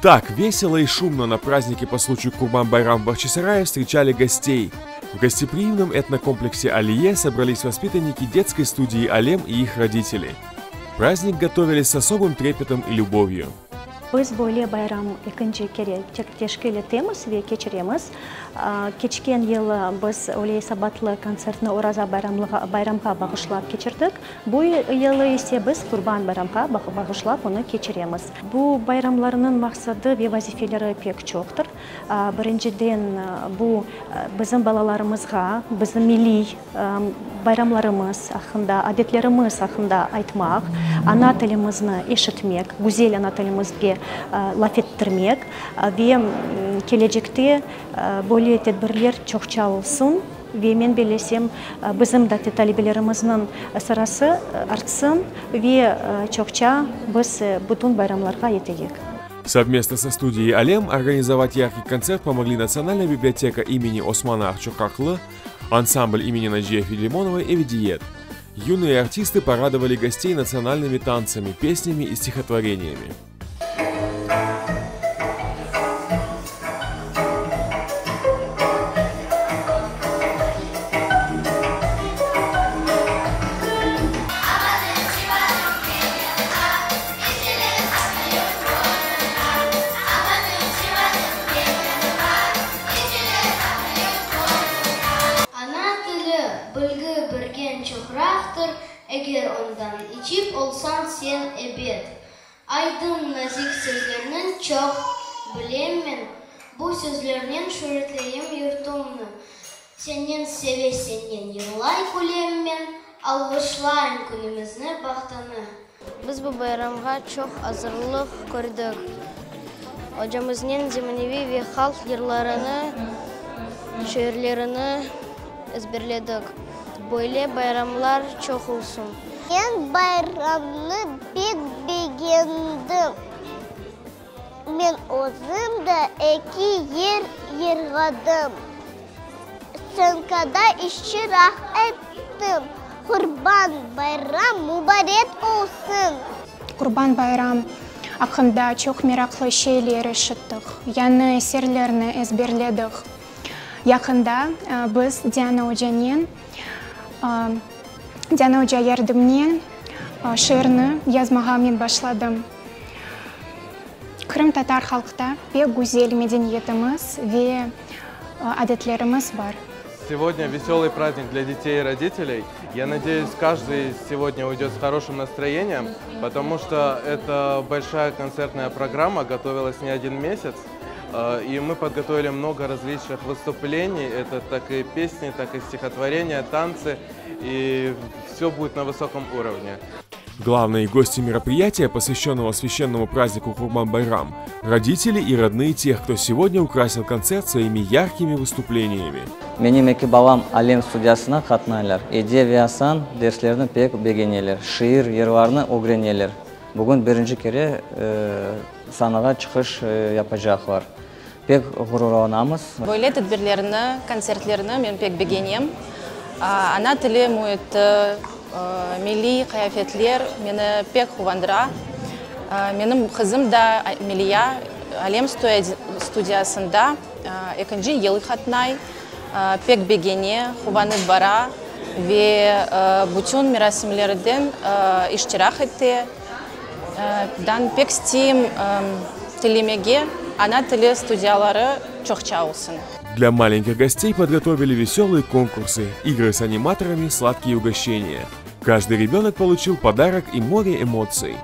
Так весело и шумно на празднике по случаю Курбан-Байрам в Бахчисарае встречали гостей. В гостеприимном этнокомплексе «Алие» собрались воспитанники детской студии «Алем» и их родители. Праздник готовили с особым трепетом и любовью. Biz böyle bayram ekinci kere teşkil etemiz ve keçiremiz. Keçken yılı biz öyle esabatlı kontsertni Oraza bayramğa bağışlap keçirdik. Bu yılı ise biz Qurban bayramğa bağışlap onı keçiremiz. Bu bayramlarnıñ maqsadı ve vazifeleri pek çoqtır. Birinciden, bu bizim balalarımızğa bizim milliy bayramlarımız aqqında, adetlerimiz aqqında aytmaq, ana tilimizni eşitmek, güzel ana tilimizge laf ettirmek ve kelecekte böyle tedbirler çoqça olsun ve men bellesem, bizim da talebelerimizniñ sırası artsın ve çoqça biz bütün bayramlarğa yeteyik. Совместно со студией «Алем» организовать яркий концерт помогли Национальная библиотека имени Османа Акчокраклы, ансамбль имени Наджия Филимоновой и Ведиет. Юные артисты порадовали гостей национальными танцами, песнями и стихотворениями. Ana tili, bilgi bergen çoqraqtır, Eger ondan içip olsañ sen ebet. Aydın, nazik sözlerniñ çoq bilem men, Bu sözlernen şüretleyim yurtumnı. Senden seve, senden yırlay külem men, Alğışlayım künümizni, bahtını. Biz bu bayramğa çoq azırlıq kördik. Ocamıznen zemaneviy ve halq yırlarını, şiirlerini ezberledik. Böyle bayramlar çoq olsun! Men bayramnı pek begendim. Men özüm de eki yır yırladım. Stsenkada iştirak ettim. Qurban bayram mubarek olsun! Qurban bayram aqqında çoq meraqlı şeyler eşittik, yañı eserlerni ezberledik. Yaqında biz Diana ocanen, Diana oca yardımnen şiirni yazmağa men başladım. Qırımtatar halqta pek güzel medeniyetimiz ve adetlerimiz bar. Сегодня веселый праздник для детей и родителей. Я надеюсь, каждый сегодня уйдет с хорошим настроением, потому что это большая концертная программа, готовилась не один месяц. Э, и мы подготовили много различных выступлений. Это так и песни, так и стихотворения, танцы. И все будет на высоком уровне. Главные гости мероприятия, посвященного священному празднику Курбан-Байрам, родители и родные тех, кто сегодня украсил концерт своими яркими выступлениями. Menim eki balam Alem studiyasına qatnaylar. Ediye ve Asan derslerni pek begeneler, şiir, yırlarnı ögreneler. Bugün birinci kere sanağa çıqış yapacaqlar. Pek ğururlanamız. Böyle tedbirlerni, kontsertlerni men pek begenem. Ana tili müiti, milliy qıyafetler meni pek quvandıra. Menim qızım da Meliya Alem studiyasında ekinci yıl qatnay. Pek begene, quvanıp bara ve bütün merasimlerden iştirak ete. Dan pek isteyim tilemege, ana tili studiyaları çoqça olsun. Для маленьких гостей подготовили веселые конкурсы, игры с аниматорами, сладкие угощения. Каждый ребенок получил подарок и море эмоций.